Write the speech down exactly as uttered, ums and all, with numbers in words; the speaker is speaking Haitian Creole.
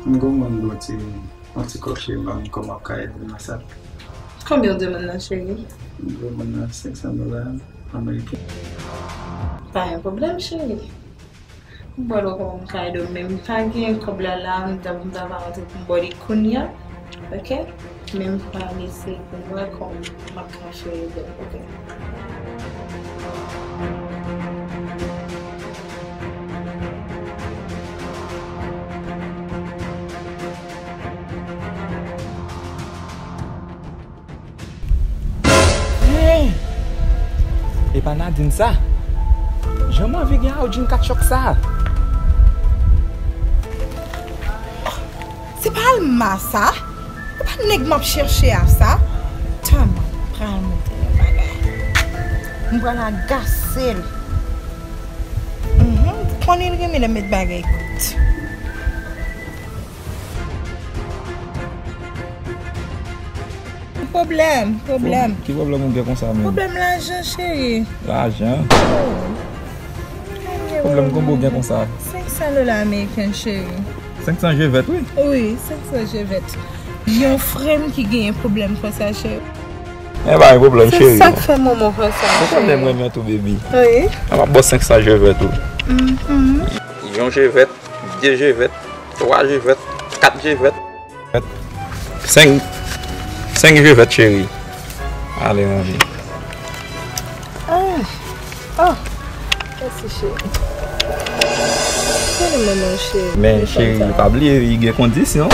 M gon moun dwe ti, yon ti kòb cheri, ban m kòman w ka ede m nan sa. Konbyen w dwe moun nan, cheri? M dwe moun nan senk san dola ameriken. Pa gen pwoblèm, cheri. M pral wè kòman m ka ede w, men m pa gen kòb la la, m ta, m ta va rantre pou m ba w li kounye a, oke? Men m pral eseye pou m wè kòman m ap ka fè ede w, oke? Hey! E pa Nadine sa? Jan m anvi gen Audrey kat chòk sa? Se pa Alma sa? E pa nèg m ap chèche a sa? Tan, m pral montre yon bagay. M pral agase l. Mhm, konnen l renmen lè m met bagay kout. Pwoblèm, pwoblèm. Ki pwoblèm ou gen konsa menm? Pwoblèm lajan, cheri. Lajan? Oh. Pwoblèm konbyen ou gen konsa? Senk san dola ameriken, cheri. Senk san je vèt, wi. Wi, senk san je vèt. Yon frè m ki genyen pwoblèm konsa, cheri. E pa yon pwoblèm, cheri. Se sa k fè manman konsa, cheri. Ou konnen m renmen tou, baby. Wi. An m ap ba w senk san je vèt ou. Mhm. Yon je vèt, de je vèt, twa je vèt, kat je vèt. Senk, senk je vèt, cheri. Ale, manje. Ah, oh, mèsi, cheri. Konnen manman, cheri. Men, cheri, pa bliye, li gen kondisyon.